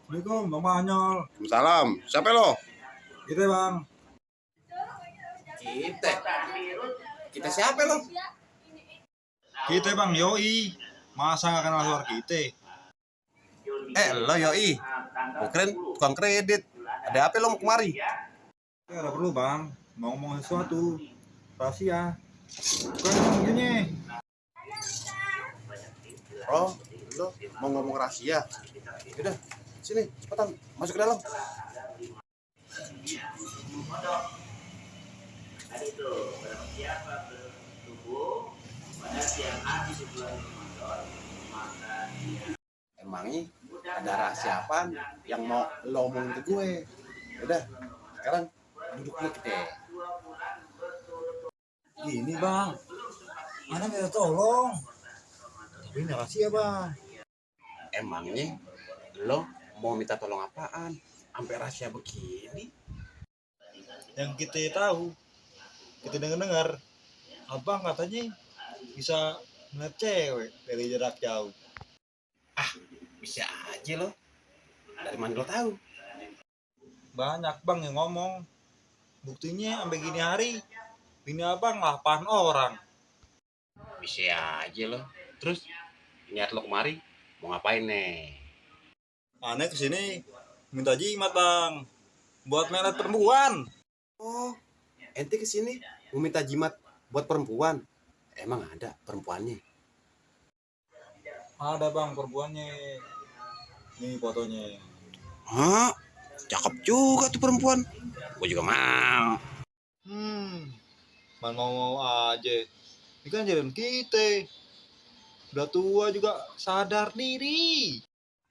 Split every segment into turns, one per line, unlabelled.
Assalamualaikum Bang Manyol.
Salam. Siapa lo?
Itu Bang.
Kita. Kita siapa lo?
Kita Bang Yoi. Masa nggak kenal suara kita?
Lo Yoi. Keren tukang kredit. Ada apa lo mau kemari?
Ya ada perlu Bang. Mau ngomong sesuatu. Rahasia. Bukan ngomongnya.
Oh, lo mau ngomong rahasia? Udah, sini cepetan masuk ke dalam. Emangnya ada rahasia apaan yang mau lo omongin ke gue? Udah, sekarang duduk dulu kita.
Gini Bang. Mana minta tolong. Tapi ini rahasia Bang.
Emangnya lo mau minta tolong apaan? Sampai rahasia begini?
Yang kita tahu, kita dengar Abang katanya bisa ngeliat cewek dari jarak jauh.
Bisa aja lo. Dari mana lo tahu?
Banyak Bang yang ngomong. Buktinya sampai gini hari bini Abang 8 orang.
Bisa aja lo. Terus niat lo kemari mau ngapain nih?
Aneh kesini minta jimat Bang. Buat melet perempuan.
Oh, ente kesini mau minta jimat buat perempuan? Emang ada perempuannya?
Ada Bang perempuannya. Nih fotonya.
Hah? Cakep juga tuh perempuan. Gue juga mau.
Mau aja. Ini kan jalan kita. Udah tua juga sadar diri.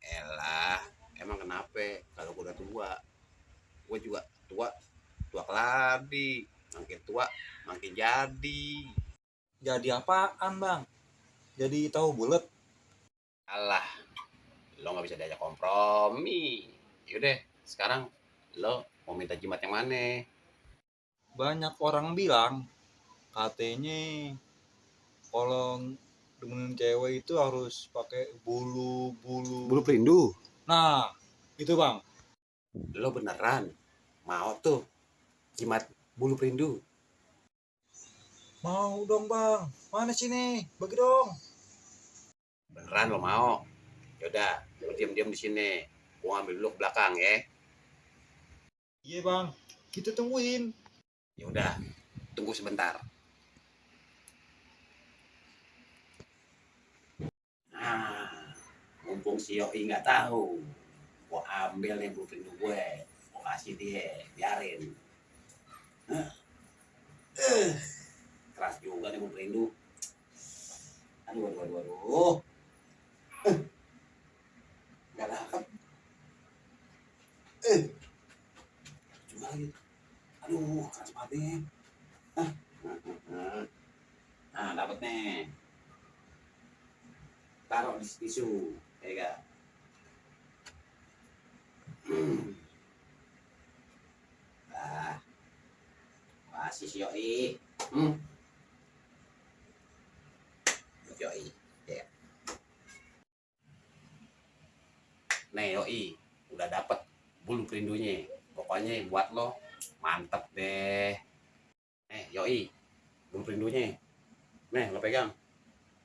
Elah, emang kenapa? Kalau gue udah tua, gue juga tua keladi. Makin tua, makin jadi.
Jadi apaan Bang? Jadi tahu bulat.
Alah, lo nggak bisa diajak kompromi. Yaudah, sekarang lo mau minta jimat yang mana?
Banyak orang bilang katanya kalau demenin cewek itu harus pakai bulu.
Bulu perindu.
Nah, itu Bang.
Lo beneran mau tuh jimat bulu perindu?
Mau dong Bang. Mana sini? Bagi dong.
Beneran lo mau? Yaudah, lo diam-diam di sini. Gua ambil dulu ke belakang ya.
Iya Bang. Kita tungguin.
Yaudah, tunggu sebentar. Nah, mumpung si Yoi nggak tahu, gua ambil nih bulu perindu gue. Gua kasih dia, biarin. Keras juga nih bulu perindu. Aduh. Nggak dapet. Coba lagi. Aduh, keras banget nih. Nah, dapet nih. Taruh di tisu, ya kan? Nah, masih si Yoi. Yoi, ya. Nih Yoi, udah dapet bulu perindunya. Pokoknya buat lo mantep deh. Yoi, bulu perindunya. Nih lo pegang.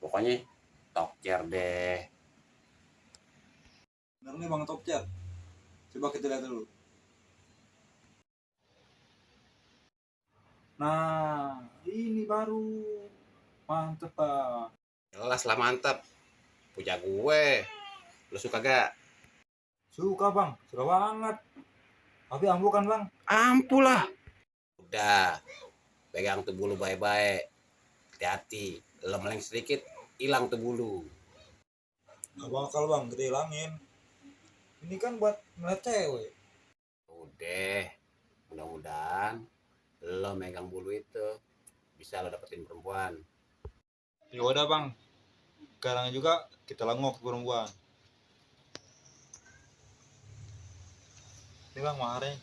Pokoknya tokcer deh.
Bener nih Bang Topcer. Coba kita lihat dulu. Nah, ini baru. Mantep Bang.
Jelas lah mantep. Puja gue. Lo suka gak?
Suka Bang, suka banget. Tapi ampuh kan Bang?
Ampuh lah. Udah, pegang tuh bulu baik-baik. Hati-hati, lo meleng sedikit, hilang tuh bulu.
Gak bakal Bang, kita hilangin. Ini kan buat melihat cewek.
Udah, mudah-mudahan lo megang bulu itu bisa lo dapetin perempuan.
Ya udah Bang. Sekarang juga kita lengok perempuan. Ini Bang maharnya.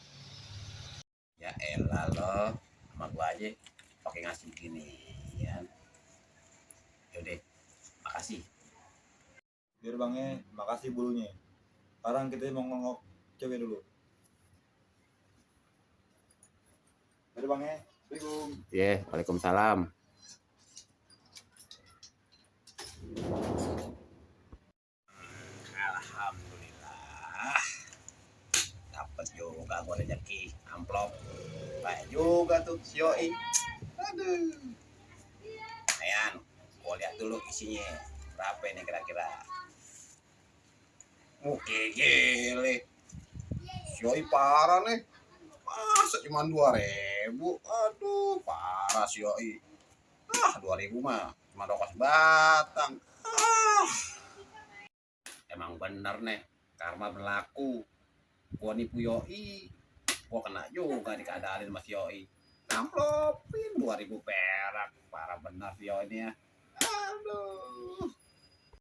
Ya elah lo, sama gua aja pakai ngasih gini ya. Yaudah, makasih.
Biar Bangnya, makasih bulunya. Sekarang kita mau ngongok cewek dulu. Mari bang ya. Assalamualaikum.
Ya, waalaikumsalam. Alhamdulillah. Dapat juga gua rezeki amplop. Baik juga tuh si Yoi. Aduh. Ayan, gua lihat dulu isinya. Berapa ini kira-kira? Oke, gile. Si Yoi parah nih. Masa cuma 2.000? Aduh, parah si Yoi. 2.000 mah cuma rokok batang. Emang bener nih, karma berlaku. Gua nipu Yoi, gua kena juga dikadalin sama si Yoi. Amplopin 2.000 perak. Parah benar si Yoi ini ya. Aduh.